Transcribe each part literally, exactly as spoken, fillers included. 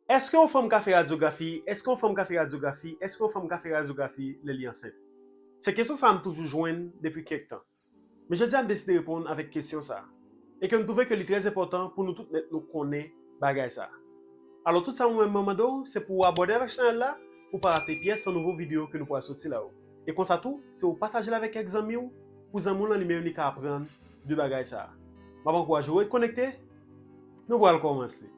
Èske yon fanm ka fè radyografi? Èske yon fanm ka fè radyografi? Èske yon fanm ka fè radyografi lè li ansent? Se kesyon sa a m toujou jwenn depi kèk tan. Men jodi a, m deside reponn avèk kesyon sa a. E ke m twouve ke li trè enpòtan pou nou tout nèt nou konnen bagay sa a. Alò, tout sa mwen menm mande w, se pou w abòne avèk chanèl la, pou w pa rate pyès nan nouvo videyo ke nou pral soti la yo. E konsa tou, se ou pataje l avèk kèk zanmi w, pou zanmi w lan li menm li ka aprann de bagay sa a. M ap ankouraje w ret konekte, nou pral kòmanse.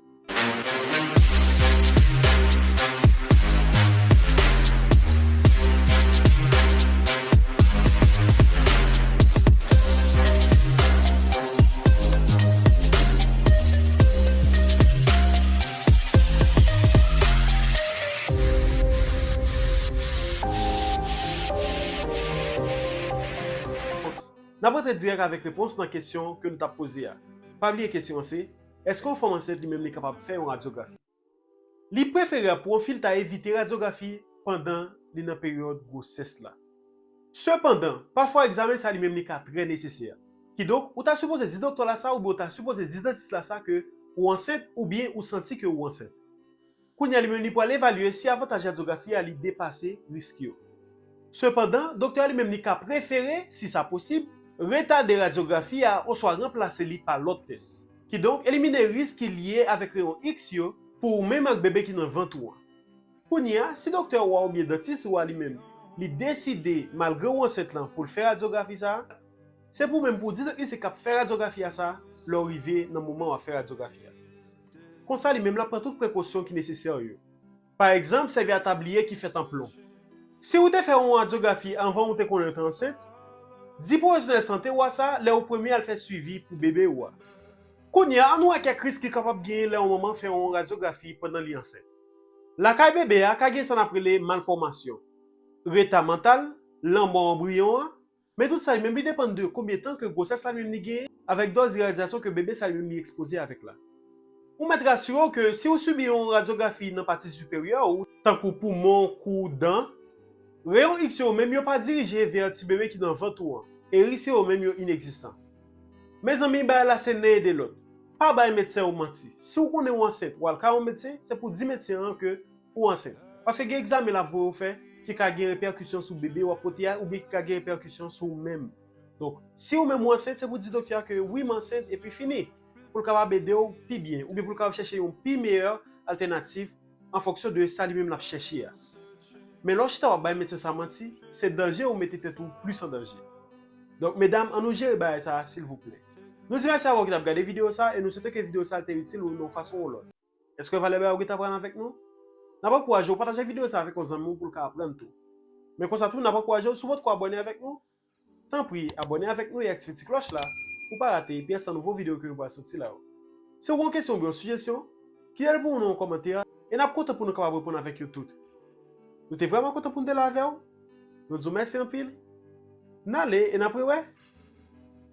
N ap rantre dirèk avèk repons nan kesyon ke nou t ap poze a. Pa bliye kesyon an se, èske yon fanm ansent li menm li kapab fè yon radyografi? Li preferab pou yon fi ta evite radyografi pandan li nan peryòd gwosès la. Sepandan, pafwa egzamen sa li menm li ka trè nesesè. Kidonk, ou ta sipoze di doktè la sa oubyen ou ta sipoze di dantis la sa ke ou ansent oubyen ou santi ke ou ansent. Kounye a li menm li pral evalye si avantaj radyografi a li depase risk yo. Sepandan, doktè a li menm li ka prefere, si sa posib, retade radyografi a oswa ranplase li pa lòt tès. Kidonk, elimine risk ki lye avèk reyon X yo pou ou menm ak bebe ki nan vant ou an. Kounye a, si doktè ou a oubyen dantis ou a li menm, li deside, malgre ou ansent lan, pou l fè radyografi sa a, se pou ou menm pou w di dantis li k ap fè radyografi a sa a, lè w rive nan moman w ap fè radyografi a. Konsa, li menm l ap pran tout prekosyon ki nesesè yo. Pa egzanp, sèvi a tabliye ki fèt an plon. Si ou te fè yon radyografi anvan ou te konnen ou te ansent, di pwofesyonèl sante w a sa lè ou premye al fè swivi pou bebe ou a. Kounye a, ann wè kèk risk ki kapab genyen lè yon manman fè yon radyografi pandan li ansent. Lakay bebe a ka gen sa n ap rele malfòmasyon, reta mantal, lanmò anbriyon an, men tout sa li menm li depann de konbyen tan ke gwosès la li menm li genyen, avèk dòz iradyasyon ke bebe sa li menm li ekspoze avèk la. Ou mèt rasire w ke si w sibi yon radyografi nan pati siperyè ou, tankou poumon, kou, dan, reyon X yo menm yo pa dirije vè ti bebe ki nan vant ou an, e risk yo menm yo inegzistan. Mezanmi, bagay la se nen ede lòt. Pa bay medsen yo manti. Si w konnen w ansent, w al kay yon medsen, se pou w di medsen an ke ou ansent. Paske gen egzamen l ap voye w fè ki ka gen repèkisyon sou bebe w ap pote a oubyen ki ka gen repèkisyon sou ou menm. Donk, si ou menm ou ansent, se pou w di doktè a ke wi, m ansent, epi fini. Pou l kapab ede w pi byen, oubyen pou l kapab chèche yon pi meyè altènativ an fonksyon de sa li menm l ap chèche a. Men lè w chita w ap bay medsen sa manti, se danje ou mete tèt ou plis an danje. Donk, medam, ann nou jere bagay sa a, silvouplè. Nou di mèsi avè w ki t ap gade videyo sa a e nou swete ke videyo sa a te itil ou nan yon fason ou lòt. Èske valè bagay ou gentan aprann avèk nou? N ap ankouraje w pataje videyo sa a avèk yon zanmi w pou l ka aprann tou. Men konsa tou, n ap ankouraje w, si w potko abòne avèk nou, tanpri, abòne avèk nou e aktive ti klòch la pou w pa rate pyès nan nouvo videyo ke nou pral soti la yo. Si w gen yon kesyon oubyen yon sijesyon, kite l pou nou nan yon kòmantè e n ap kontan pou nou kapab reponn avèk yo tout. Nou te vrèman kontan pou nou te la avè w. Nou di w mèsi anpil. N ale e n ap rewè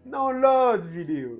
nan yon lòt videyo.